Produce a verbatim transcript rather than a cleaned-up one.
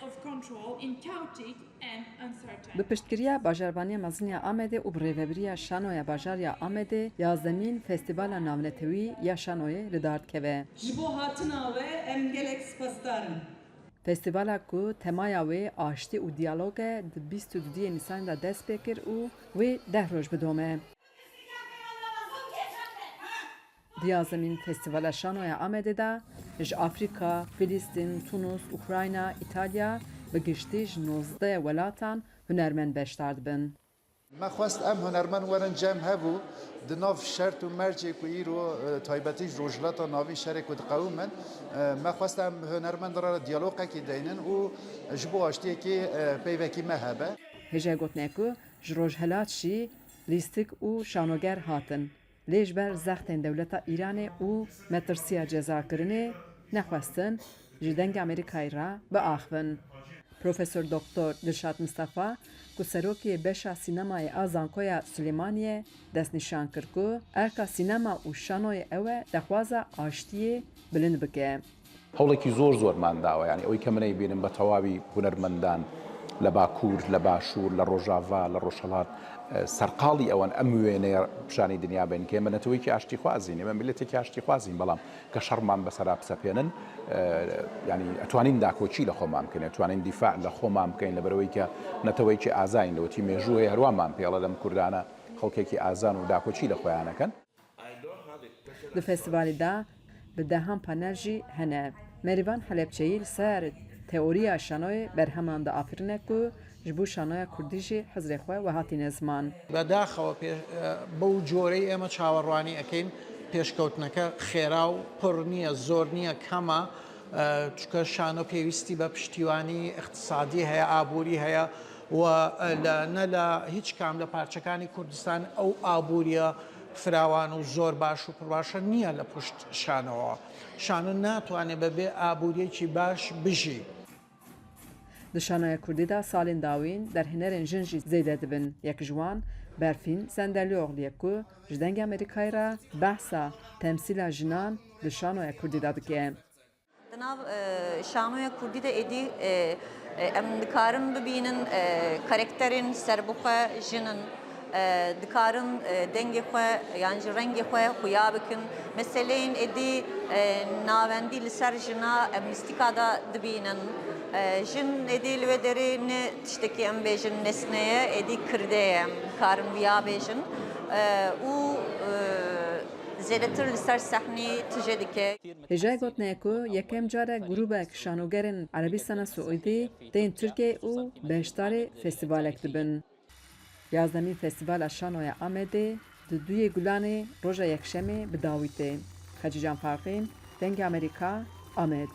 of control in chaotic and uncertain. Bi piştgiriya Bajarvaniya Mezin ya Amedê û bi rêvebiriya Şanoya Bajar ya Amedê, yazdemîn Festîvala Navnetewî ya Şanoyê li dar dikeve. Ji bo hatina we em gelek spasdar in. Festîvala ku temaya wê aştî û diyalog e, di bîst û duyê Nîsanê de dest pê kir û wê deh roj bidome. Di yazdemîn Festîvala Şanoya Amedê de ji Afrîka, Filîstîn, Tunus, Ukrayna, Îtalya, bi giştî ji nozdeh welatan hunermend beşdar dibin. Me xwest em hunermend werin cem hev û di nav şert û mercê ku îro, e, taybetî ji Rojhilata Navîn şerê ku diqewimin, e, me xwest em hunermend re diyaloqekî deynin û ji bo aştiyekî, e, peyvekî me hebe. Hêjayê gotinê ku ji Rojhilat jî lîstik û şanoger hatin, lê ji ber zextên dewleta Îranê û metirsiya cezakirinê nexwestin ji Dengê Amerîkayê re biaxivin. Profesor Doktor Dilşad Mistefa, ku serokê beşa sînemayê a Zankoya Silêmaniyê, destnîşan kir ku erka sînema û şanoyê ew e daxwaza aştiyê bilind bike. هەوڵێکی زۆر زۆرمان داوە، یانی ئەوەی کە منەی بینم بە تەواوی هونەرمەندان لە باکوور، لە باشوور، لە ڕۆژاڤا، لە ڕۆژهەڵات، ئە، سەرقاڵی ئەوەن ئەم وێنەیە پیشانی دنیا بێن کە ئێمە نەتەوەیەکی ئاشتیخوازین، ئێمە میلەتێکی ئاشتیخوازین، بەڵام کە شەڕمان بەسەرا بسەپێنن، ئە، یانی ئەتوانین داکۆچی لە خۆمان بکەین، ئەتوانین دیفاع لە خۆمان بکەین، لەبەرەوەی کە نەتەوەیەکی ئازاین، لەوەتی مێژوو هەیە هەروەمان پێڵە لەم کوردانە خەڵکێکی ئازان و داکۆچی لە خۆیانەکەن. Di festîvalê de bi dehan panel jî hene. Merîvan Helebçeyî li ser teoriya şanoyê berheman diafirîne ku ji bo şanoya kurdî jî hizrê xwe we hatîne ziman. بەداخەوە پێ-، بەو جۆرەی ئێمە چاوەڕوانی ئەکەین، پێشکەوتنەکە خێرا و پڕ نییە، زۆر نییە، کەمە، چونکە شانۆ پێویستی بە پشتیوانی اقتصادی هەیە، ئابووری هەیە و لە، نە لە هیچ کام لە پارچەکانی کوردستان ئەو ئابووریە فراوان و زۆر باش و پڕباشە نییە لە پشت شانۆوە. شانۆ ناتوانێت بەبێ ئابووریەکی باش بژی. Di şanoya kurdî de salên dawîn derhênerên jin jî zêde dibin. Yek ji wan Berfîn Sendelîoglu ye ku ji Dengê Amerîkayê re behsa temsîla jinan di şanoya kurdî de dike. Di nav, e, şanoya kurdî de êdî, e, e, em dikarin bibînin, e, karakterên serbixwe jin in, e, dikarin, e, dengê xwe yan jî rengê xwe xuya bikin. Meseleyên êdî, e, navendî li ser jina em lîstika de dibînin. E, jin êdî li wê derê ne tiştekî em bêjin nesne ye, êdî kirde ye, em dikarin wiya bêjin. E, û, e, zêdetir li ser sehnî tije dike. Hêjayê gotinê ku yekem car e grûbek şanogerên Erebistana Siûdî tên Tirkiyeyê û beşdarê festîvalek dibin. Yazdemîn Festîvala Şanoya Amedê di duyê Gulanê roja Yekşemê bi dawî tê. Xecîcan Farqîn, Dengê Amerîka, Amed.